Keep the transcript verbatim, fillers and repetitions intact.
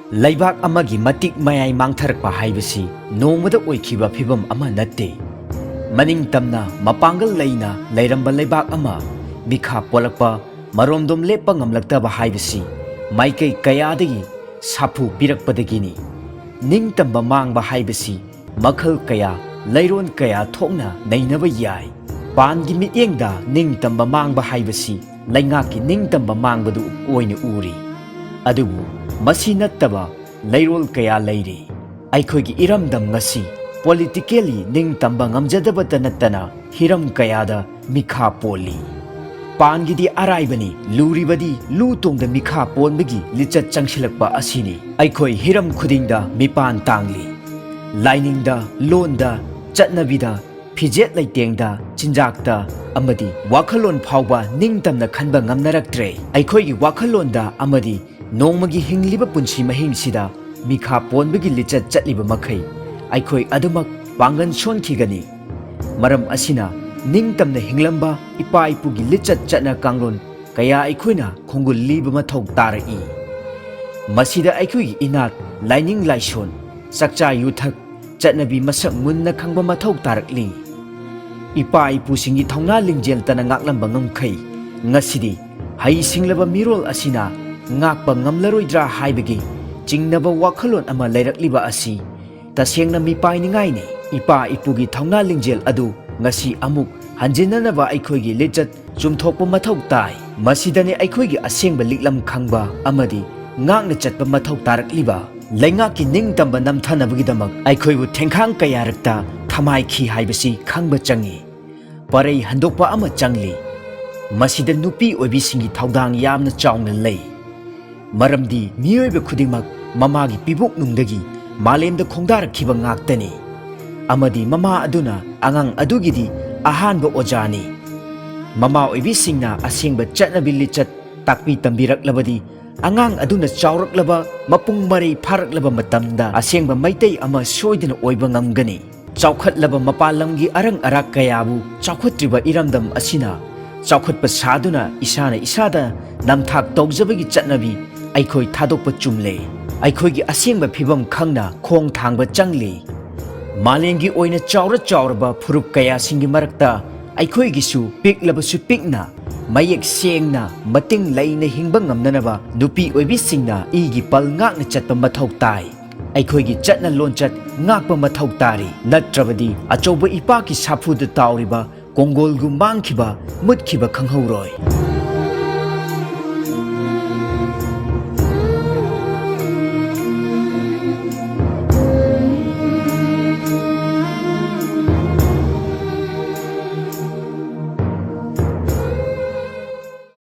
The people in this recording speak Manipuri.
ꯂꯩꯕꯥꯛ ꯑꯃꯒꯤ ꯃꯇꯤꯛ ꯃꯌꯥꯏ ꯃꯥꯡꯊꯔꯛꯄ ꯍꯥꯏꯕꯁꯤ ꯅꯣꯡꯃꯗ ꯑꯣꯏꯈꯤꯕ ꯐꯤꯚꯝ ꯑꯃ ꯅꯠꯇꯦ꯫ ꯃꯅꯤꯡ ꯇꯝꯅ ꯃꯄꯥꯡꯒꯜ ꯂꯩꯅ ꯂꯩꯔꯝꯕ ꯂꯩꯕꯥꯛ ꯑꯃ ꯃꯤꯈꯥ ꯄꯣꯜꯂꯛꯄ, ꯃꯔꯣꯝꯗꯣꯝ ꯂꯦꯞꯄ ꯉꯝꯂꯛꯇꯕ ꯍꯥꯏꯕꯁꯤ ꯃꯥꯏꯀꯩ ꯀꯌꯥꯗꯒꯤ ꯁꯥꯐꯨ ꯄꯤꯔꯛꯄꯗꯒꯤꯅꯤ꯫ ꯅꯤꯡꯇꯝꯕ ꯃꯥꯡꯕ ꯍꯥꯏꯕꯁꯤ ꯃꯈꯜ ꯀꯌꯥ, ꯂꯩꯔꯣꯟ ꯀꯌꯥ ꯊꯣꯛꯅ ꯅꯩꯅꯕ ꯌꯥꯏ꯫ ꯄꯥꯟꯒꯤ ꯃꯤꯠꯌꯦꯡꯗ ꯅꯤꯡꯇꯝꯕ ꯃꯥꯡꯕ ꯍꯥꯏꯕꯁꯤ ꯂꯩꯉꯥꯛꯀꯤ ꯅꯤꯡꯇꯝꯕ ꯃꯥꯡꯕꯗꯨ ꯑꯣꯏꯅ ꯎꯔꯤ꯫ ꯑꯗꯨꯕꯨ ꯃꯁꯤ ꯅꯠꯇꯕ ꯂꯩꯔꯣꯜ ꯀꯌꯥ ꯂꯩꯔꯤ꯫ ꯑꯩꯈꯣꯏꯒꯤ ꯏꯔꯝꯗꯝ ꯉꯁꯤ politically ꯅꯤꯡꯇꯝꯕ ꯉꯝꯖꯗꯕꯇ ꯅꯠꯇꯅ ꯍꯤꯔꯝ ꯀꯌꯥꯗ ꯃꯤꯈꯥ ꯄꯣꯜꯂꯤ꯫ ꯄꯥꯟꯒꯤꯗꯤ ꯑꯔꯥꯏꯕꯅꯤ, ꯂꯨꯔꯤꯕꯗꯤ ꯂꯨ ꯇꯣꯡꯗ ꯃꯤꯈꯥ ꯄꯣꯟꯕꯒꯤ ꯂꯤꯆꯠ ꯆꯪꯁꯤꯜꯂꯛꯄ ꯑꯁꯤꯅꯤ꯫ ꯑꯩꯈꯣꯏ ꯍꯤꯔꯝ ꯈꯨꯗꯤꯡꯗ ꯃꯤꯄꯥꯟ ꯇꯥꯡꯂꯤ꯫ ꯂꯥꯏꯅꯤꯡꯗ, ꯂꯣꯟꯗ, ꯆꯠꯅꯕꯤꯗ, ꯐꯤꯖꯦꯠ ꯂꯩꯇꯦꯡꯗ, ꯆꯤꯟꯖꯥꯛꯇ ꯑꯃꯗꯤ ꯋꯥꯈꯜꯂꯣꯟ ꯐꯥꯎꯕ ꯅꯤꯡꯇꯝꯅ ꯈꯟꯕ ꯉꯝꯅꯔꯛꯇ꯭ꯔꯦ꯫ ꯑꯩꯈꯣꯏꯒꯤ ꯋꯥꯈꯜꯂꯣꯟꯗ ꯑꯃꯗꯤ ꯅꯣꯡꯃꯒꯤ ꯍꯤꯡꯂꯤꯕ ꯄꯨꯟꯁꯤ ꯃꯍꯤꯡꯁꯤꯗ ꯃꯤꯈꯥ ꯄꯣꯟꯕꯒꯤ ꯂꯤꯆꯠ ꯆꯠꯂꯤꯕ ꯃꯈꯩ ꯑꯩꯈꯣꯏ ꯑꯗꯨꯃꯛ ꯄꯥꯡꯒꯜ ꯁꯣꯟꯈꯤꯒꯅꯤ꯫ ꯃꯔꯝ ꯑꯁꯤꯅ ꯅꯤꯡꯇꯝꯅ ꯍꯤꯡꯂꯝꯕ ꯏꯄꯥ ꯏꯄꯨꯒꯤ ꯂꯤꯆꯠ ꯆꯠꯅ ꯀꯥꯡꯂꯣꯟ ꯀꯌꯥ ꯑꯩꯈꯣꯏꯅ ꯈꯣꯡꯒꯨꯜ ꯂꯤꯕ ꯃꯊꯧ ꯇꯥꯔꯛꯏ꯫ ꯃꯁꯤꯗ ꯑꯩꯈꯣꯏꯒꯤ ꯏꯅꯥꯠ, ꯂꯥꯏꯅꯤꯡ ꯂꯥꯏꯁꯣꯟ, ꯆꯥꯛꯆꯥ ꯌꯨꯊꯛ, ꯆꯠꯅꯕꯤ ꯃꯁꯛ ꯃꯨꯟꯅ ꯈꯪꯕ ꯃꯊꯧ ꯇꯥꯔꯛꯂꯤ꯫ ꯏꯄꯥ ꯏꯄꯨꯁꯤꯡꯒꯤ ꯊꯧꯅꯥ ꯂꯤꯡꯖꯦꯜꯇꯅ ꯉꯥꯛꯂꯝꯕ ꯉꯝꯈꯩ ꯉꯁꯤꯗꯤ ꯍꯩ ꯁꯤꯡꯂꯕ ꯃꯤꯔꯣꯜ ꯑꯁꯤꯅ ꯉꯥꯛꯄ ꯉꯝꯂꯔꯣꯏꯗ꯭ꯔꯥ ꯍꯥꯏꯕꯒꯤ ꯆꯤꯡꯅꯕ ꯋꯥꯈꯜꯂꯣꯟ ꯑꯃ ꯂꯩꯔꯛꯂꯤꯕ ꯑꯁꯤ ꯇꯁꯦꯡꯅ ꯃꯤꯄꯥꯏꯅꯤꯡꯉꯥꯏꯅꯤ꯫ ꯏꯄꯥ ꯏꯄꯨꯒꯤ ꯊꯧꯅꯥ ꯂꯤꯡꯖꯦꯜ ꯑꯗꯨ ꯉꯁꯤ ꯑꯃꯨꯛ ꯍꯟꯖꯤꯟꯅꯅꯕ ꯑꯩꯈꯣꯏꯒꯤ ꯂꯤꯆꯠ ꯆꯨꯝꯊꯣꯛꯄ ꯃꯊꯧ ꯇꯥꯏ꯫ ꯃꯁꯤꯗꯅꯤ ꯑꯩꯈꯣꯏꯒꯤ ꯑꯁꯦꯡꯕ ꯂꯤꯛꯂꯝ ꯈꯪꯕ ꯑꯃꯗꯤ ꯉꯥꯛꯅ ꯆꯠꯄ ꯃꯊꯧ ꯇꯥꯔꯛꯂꯤꯕ꯫ ꯂꯩꯉꯥꯛꯀꯤ ꯅꯤꯡꯇꯝꯕ ꯅꯝꯊꯅꯕꯒꯤꯗꯃꯛ ꯑꯩꯈꯣꯏꯕꯨ ꯊꯦꯡꯈꯥꯡ ꯀꯌꯥꯔꯛꯇ ꯊꯃꯥꯏꯈꯤ ꯍꯥꯏꯕꯁꯤ ꯈꯪꯕ ꯆꯪꯏ꯫ ꯄꯔꯩ ꯍꯟꯗꯣꯛꯄ ꯑꯃ ꯆꯪꯂꯤ꯫ ꯃꯁꯤꯗ ꯅꯨꯄꯤ ꯑꯣꯏꯕꯤꯁꯤꯡꯒꯤ ꯊꯧꯗꯥꯡ ꯌꯥꯝꯅ ꯆꯥꯎꯅ ꯂꯩ꯫ ꯃꯔꯝꯗꯤ ꯃꯤꯑꯣꯏꯕ ꯈꯨꯗꯤꯡꯃꯛ ꯃꯃꯥꯒꯤ ꯄꯤꯕꯨꯛꯅꯨꯡꯗꯒꯤ ꯃꯥꯂꯦꯝꯗ ꯈꯣꯡꯗꯥꯔꯛꯈꯤꯕ ꯉꯥꯛꯇꯅꯤ꯫ ꯑꯃꯗꯤ ꯃꯃꯥ ꯑꯗꯨꯅ ꯑꯉꯥꯡ ꯑꯗꯨꯒꯤꯗꯤ ꯑꯍꯥꯟꯕ ꯑꯣꯖꯥꯅꯤ꯫ ꯃꯃꯥ ꯑꯣꯏꯕꯤꯁꯤꯡꯅ ꯑꯁꯦꯡꯕ ꯆꯠꯅꯕꯤ ꯂꯤꯆꯠ ꯇꯥꯛꯄꯤ ꯇꯝꯕꯤꯔꯛꯂꯕꯗꯤ ꯑꯉꯥꯡ ꯑꯗꯨꯅ ꯆꯥꯎꯔꯛꯂꯕ, ꯃꯄꯨꯡ ꯃꯔꯩ ꯐꯥꯔꯛꯂꯕ ꯃꯇꯝꯗ ꯑꯁꯦꯡꯕ ꯃꯩꯇꯩ ꯑꯃ ꯁꯣꯏꯗꯅ ꯑꯣꯏꯕ ꯉꯝꯒꯅꯤ꯫ ꯆꯥꯎꯈꯠꯂꯕ ꯃꯄꯥꯟ ꯂꯝꯒꯤ ꯑꯔꯪ ꯑꯔꯥꯛ ꯀꯌꯥꯕꯨ ꯆꯥꯎꯈꯠꯇ꯭ꯔꯤꯕ ꯏꯔꯝꯗꯝ ꯑꯁꯤꯅ ꯆꯥꯎꯈꯠꯄ ꯁꯥꯗꯨꯅ ꯏꯁꯥꯅ ꯏꯁꯥꯗ ꯅꯝꯊꯥꯛ ꯇꯧꯖꯕꯒꯤ ꯆꯠꯅꯕꯤ ꯑꯩꯈꯣꯏ ꯊꯥꯗꯣꯛꯄ ꯆꯨꯝꯂꯦ꯫ ꯑꯩꯈꯣꯏꯒꯤ ꯑꯁꯦꯡꯕ ꯐꯤꯕꯝ ꯈꯪꯅ ꯈꯣꯡ ꯊꯥꯡꯕ ꯆꯪꯂꯤ꯫ ꯃꯥꯂꯦꯝꯒꯤ ꯑꯣꯏꯅ ꯆꯥꯎꯔ ꯆꯥꯎꯔꯕ ꯐꯨꯔꯨꯞ ꯀꯌꯥꯁꯤꯡꯒꯤ ꯃꯔꯛꯇ ꯑꯩꯈꯣꯏꯒꯤꯁꯨ ꯄꯤꯛꯂꯕꯁꯨ ꯄꯤꯛꯅ ꯃꯌꯦꯛ ꯁꯦꯡꯅ ꯃꯇꯤꯡ ꯂꯩꯅ ꯍꯤꯡꯕ ꯉꯝꯅꯅꯕ ꯅꯨꯄꯤ ꯑꯣꯏꯕꯤꯁꯤꯡꯅ ꯏꯒꯤ ꯄꯜ ꯉꯥꯛꯅ ꯆꯠꯄ ꯃꯊꯧ ꯇꯥꯏ꯫ ꯑꯩꯈꯣꯏꯒꯤ ꯆꯠꯅ ꯂꯣꯟꯆꯠ ꯉꯥꯛꯄ ꯃꯊꯧ ꯇꯥꯔꯤ, ꯅꯠꯇ꯭ꯔꯕꯗꯤ ꯑꯆꯧꯕ ꯏꯄꯥꯛꯀꯤ ꯁꯥꯐꯨꯗ ꯇꯥꯎꯔꯤꯕ ꯀꯣꯡꯒꯣꯜꯒꯨꯝ ꯃꯥꯡꯈꯤꯕ, ꯃꯨꯠꯈꯤꯕ ꯈꯪꯍꯧꯔꯣꯏ꯫